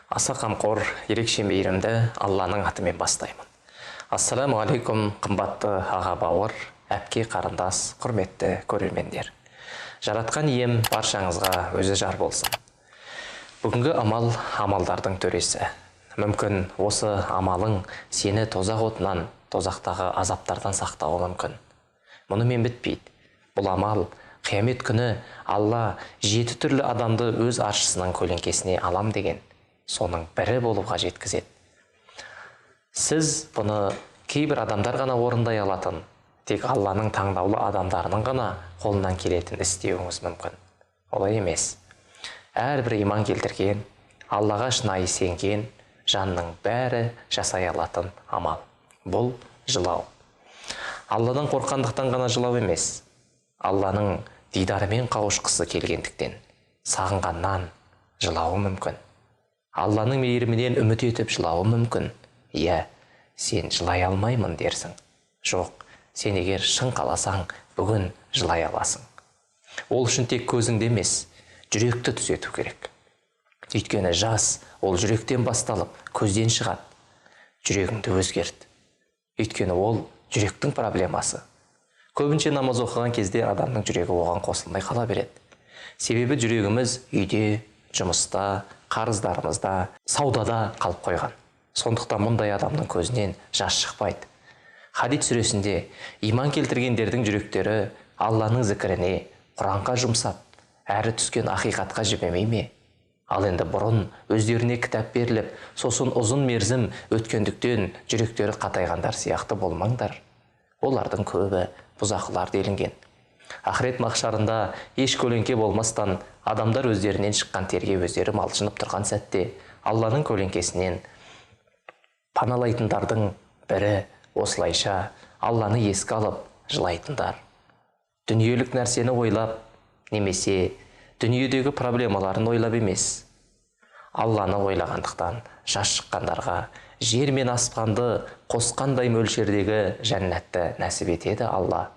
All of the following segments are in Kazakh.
Аса қамқор, ерекше мейірімді Алланың атымен бастаймын. Ассаламу алейкум, қымбатты аға бауыр, әпке қарындас, құрметті көрермендер. Жаратқан ием баршаңызға өзі жар болсын. Бүгінгі амал амалдардың төресі. Мүмкін осы амалың сені тозақ отынан, тозақтағы азаптардан сақтауы мүмкін. Мұнымен бітпейді. Бұл амал қиямет күні Алла 7 түрлі адамды өз аршысының көлеңкесіне алам деген, соның бірі болуға жеткізеді. Сіз бұны кейбір адамдар ғана орындай алатын, тек Алланың таңдаулы адамдарының ғана қолынан келетін іс деуіңіз мүмкін. Олай емес. Әрбір иман келтірген, Аллаға шынайы сенген жанның бәрі жасай алатын амал. Бұл жылау. Алладан қорққандықтан ғана жылау емес. Алланың дидарымен қауышқысы келгендіктен, сағынғаннан жылауы мүмкін. Алланың мейірімінен үміт етіп жылауы мүмкін. Иә, сен жылай алмаймын дерсің. Жоқ, сен егер шын қаласаң, бүгін жылай аласың. Ол үшін тек көзіңді емес, жүректі түзету керек. Өйткені жас ол жүректен басталып, көзден шығады. Жүрегіңді өзгерт. Өйткені ол жүректің проблемасы. Көбінше намаз оқыған кезде адамның жүрегі оған қосылмай қала береді. Себебі жүрегіміз үйде, жұмыста, қарыздарымызда, саудада қалып қойған. Сондықтан мұндай адамның көзінен жас шықпайды. Хадид сүресінде иман келтіргендердің жүректері Алланың зікіріне, Құранға жұмсап, әрі түскен ақиқатқа жібімей ме? Ал енді бұрын өздеріне кітап беріліп, сосын ұзын мерзім өткендіктен жүректері қатайғандар сияқты болмаңдар. Олардың көбі бұзақылар делінген. Ақырет мақшарында еш көлеңке болмастан адамдар өздерінен шыққан терге өздері малшынып тұрған сәтте Алланың көлеңкесінен паналайтындардың бірі осылайша Алланы еске алып жылайтындар. Дүниелік нәрсені ойлап, немесе дүниедегі проблемаларын ойлап емес, Алланы ойлағандықтан жас шыққандарға жер мен аспанды қосқандай мөлшердегі жәннатты нәсіп етеді Алла.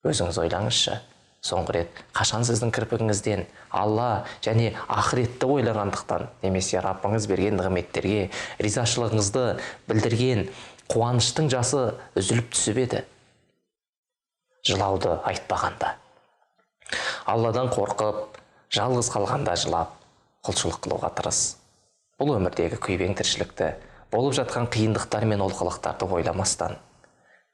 Өзіңіз ойлаңызшы, соңғы рет қашан сіздің кірпігіңізден Алла және ақыретті ойлағандықтан, немесе Раббыңыз берген нығметтерге ризашылығыңызды білдірген қуаныштың жасы үзіліп түсіп еді? Жылауды айтпағанда. Алладан қорқып, жалғыз қалғанда жылап, құлшылық қылуға тырыс. Бұл өмірдегі күйбең тіршілікті, болып жатқан қиындықтар мен олқылықтарды ойламастан,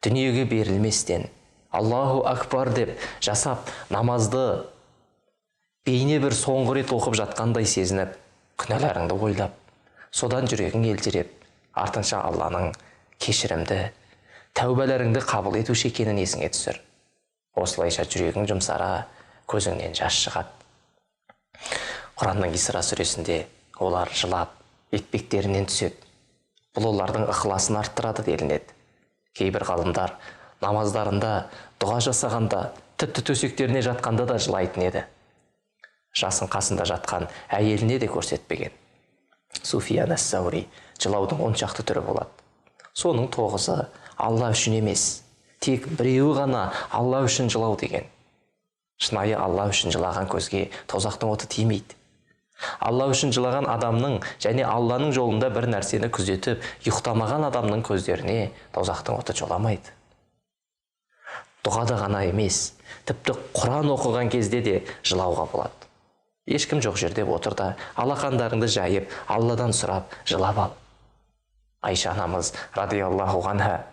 дүниеге берілместен, Аллаху акбар деп жасап, намазды бейне бір соңғы рет оқып жатқандай сезініп, күнәларыңды ойлап, содан жүрегің елжіреп, артынша Алланың кешірімді, тәубәлеріңді қабыл етуші екенін есіңе түсір. Осылайша жүрегің жұмсара, көзіңнен жас шығады. Құранның Исра сүресінде олар жылап, етпектерінен түседі. Бұл олардың ықыласын арттырады делінеді. Кейбір ғалымдар намаздарында, дұға жасағанда, тіпті төсектеріне жатқанда да жылайтын еді. Жасын қасында жатқан әйеліне де көрсетпеген. Суфиян әс-Саури жылаудың 10 шақты түрі болады. Соның 9-ы Алла үшін емес, тек біреуі ғана Алла үшін жылау деген. Шынайы Алла үшін жылаған көзге тозақтың оты тимейді. Алла үшін жылаған адамның және Алланың жолында бір нәрсені күзетіп, ұйықтамаған адамның көздеріне тозақтың оты жоламайды. Дұғада ғана емес, тіпті Құран оқыған кезде де жылауға болады. Ешкім жоқ жерде отыр да, алақандарыңды жайып, Алладан сұрап, жылап ал. Айша анамыз радиаллаху анха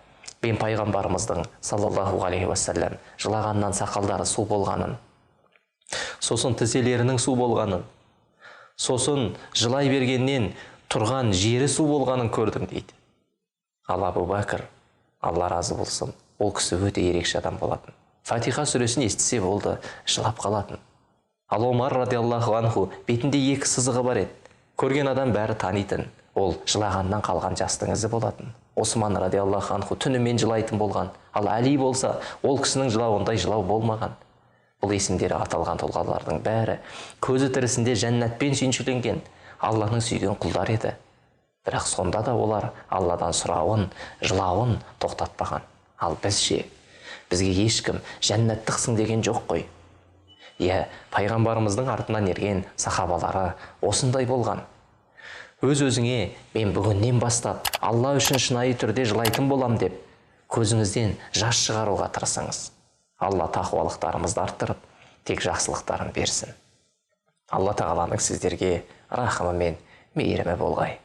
бен пайғамбарымыздың саллаллаху алейхи уассалам жылағаннан сақалдары су болғанын, сосын тізелерінің су болғанын, сосын жылай бергеннен тұрған жері су болғанын көрдім дейді. Ал Абу Бәкір, Алла разы болсын, ол кісі өте ерекше адам болатын. Фатиха сүресін естісе болды, жылап қалатын. Ал Омар радиаллаху анху бетінде 2 сызығы бар еді. Көрген адам бәрі танитын. Ол жылағаннан қалған жастың ізі болатын. Осман радиаллаху анху түнімен жылайтын болған. Ал Әли болса, ол кісінің жылауындай жылау болмаған. Бұл есімдері аталған тұлғалардың бәрі көзі тірісінде жәннатпен сүйіншіленген Алланың сүйген құлдары еді. Бірақ сонда да олар Алладан сұрауын, жылауын тоқтатпаған. Ал біз ше, бізге ешкім жәннаттықсың деген жоқ қой. Иә, пайғамбарымыздың артынан ерген сахабалары осындай болған. Өз өзіңе мен бүгіннен бастап Алла үшін шынайы түрде жылайтын болам деп көзіңізден жас шығаруға тырысыңыз. Алла тақуалықтарымызды арттырып, тек жақсылықтарын берсін. Алла тағаланың сіздерге рахымы мен мейірімі болғай.